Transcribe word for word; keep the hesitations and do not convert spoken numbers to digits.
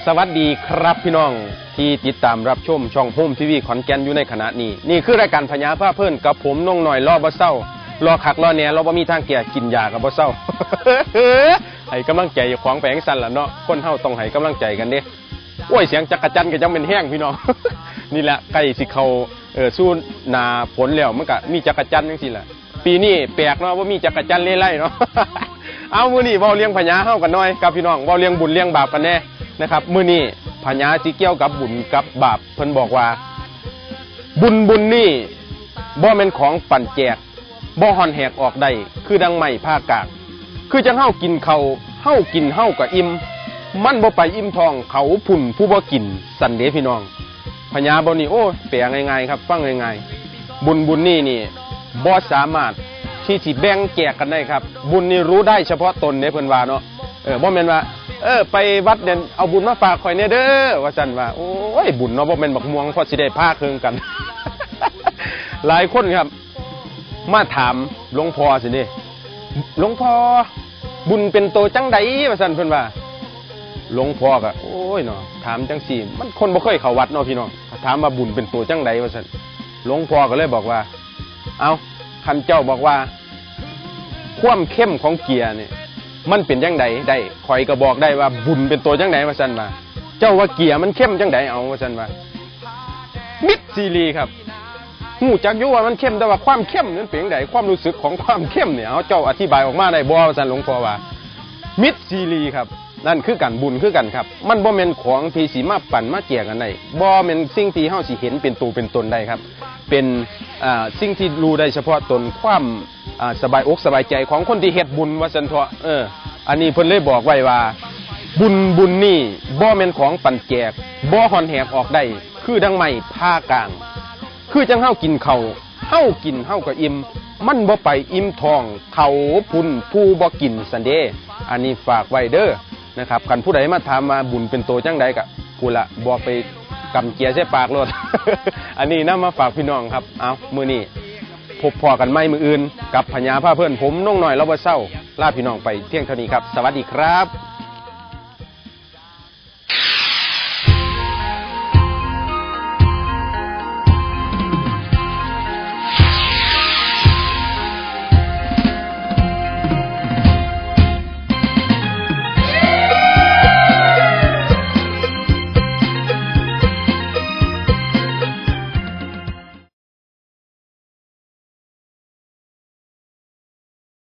สวัสดีครับพี่น้องที่ติดตามรับชมช่องโฮมทีวีขอนแก่นอยู่ในขณะนี้ นี่คือรายการพญาพาเพลินกับผมนงน้อยรอบ่เซา รอคักรอแหน่ รอบ่มีทางแก้ กินยาก็บ่เซา ให้กำลังใจเจ้าของไปจั่งซั้นล่ะเนาะ คนเฮาต้องให้กำลังใจกันเด้ โอ้ย เสียงจักจั่นก็จั่งแม่นแฮงพี่น้อง นี่แหละใกล้สิเข้าเอ่อสู่หน้าฝนแล้ว มันก็มีจักจั่นจั่งซี้ล่ะ ปีนี้แปลกเนาะ บ่มีจักจั่นเลไลเนาะ เอามื้อนี้เว้าเรื่องพญาเฮากันหน่อยครับพี่น้อง เว้าเรื่องบุญเรื่องบาปกันแหน่นะครับ มื้อนี้พญาสิเกี่ยวกับบุญกับบาป เพิ่นบอกว่า บุญบุญนี่บ่แม่นของปั่นแจก บ่ห่อนแหกออกได้ คือดังไม้ผ่ากาก คือจั่งเฮากินข้าว เฮากินเฮาก็อิ่ม มันบ่ไปอิ่มท้องเขาพุ้นผู้บ่กิน ซั้นเด้พี่น้อง พญาบ่นี่ โอ้ แปลง่ายๆครับ ฟังง่ายๆ บุญบุญนี่นี่บ่สามารถที่สิแบ่งแจกกันได้ครับ บุญนี่รู้ได้เฉพาะตนเด้ เพิ่นว่าเนาะ เออ บ่แม่นว่า เออ ไปวัดเนี่ยเอาบุญมาฝากข่อยแหน่เด้อ ว่าซั่นว่า โอ้ย บุญเนาะ บ่แม่นบักม่วง พอสิได้ผ่าเครื่องกัน หลายคนครับ มาถามหลวงพ่อสิเด้ หลวงพ่อ บุญเป็นโตจั่งใด ว่าซั่นเพิ่นว่า หลวงพ่อก็ โอ้ยเนาะ ถามจั่งซี้ มันคนบ่เคยเข้าวัดเนาะพี่น้อง ถามว่าบุญเป็นโตจั่งใด ว่าซั่น หลวงพ่อก็เลยบอกว่า เอา คันเจ้าบอกว่า ความเข้มของเกลือนี่ มันเป็นจั่งใด ได้ ข้อยก็บอกได้ว่าบุญเป็นโตจั่งใด ว่าซั่นว่า เจ้าว่าเกลือมันเข้มจั่งใด เอา ว่าซั่นว่า มิตรซีรีครับ ฮู้จักอยู่ว่ามันเข้ม แต่ว่าความเข้มมันเป็นจั่งใด ความรู้สึกของความเข้มเนี่ย เอา เจ้าอธิบายออกมาได้บ่ ว่าซั่น หลวงพ่อว่า มิตรซีรีครับ นั่นคือกัน บุญคือกันครับ มันบ่แม่นของที่สิมาปั่นมาแจกกันได้ บ่แม่นสิ่งที่เฮาสิเห็นเป็นโตเป็นตนได้ครับ เป็น อ่า สิ่งที่รู้ได้เฉพาะตน ความ อ่า สบายอกสบายใจของคนที่เฮ็ดบุญ ว่าซั่นเถาะ เออ อันนี้เพิ่นเลยบอกไว้ว่า บุญบุญนี่บ่แม่นของปั่นแจก บ่ห่อนแหกออกได้ คือดังไม้ผ่ากลาง คือจั่งเฮากินข้าว เฮากินเฮาก็อิ่ม มันบ่ไปอิ่มท้องเขาพุ้นผู้บ่กิน ซั้นเด้ อันนี้ฝากไว้เด้อนะครับ คันผู้ใดมาถามว่าบุญเป็นโตจั่งใดก็ พู้นละ บอกไปกำเกลือใส่ปากโลด อันนี้นำมาฝากพี่น้องครับ เอา มื้อนี้พบพ้อกันใหม่มื้ออื่น กับพญาพาเพลิน ผมนงน้อยรอบ่เซา ลาพี่น้องไปเพียงเท่านี้ครับ สวัสดีครับ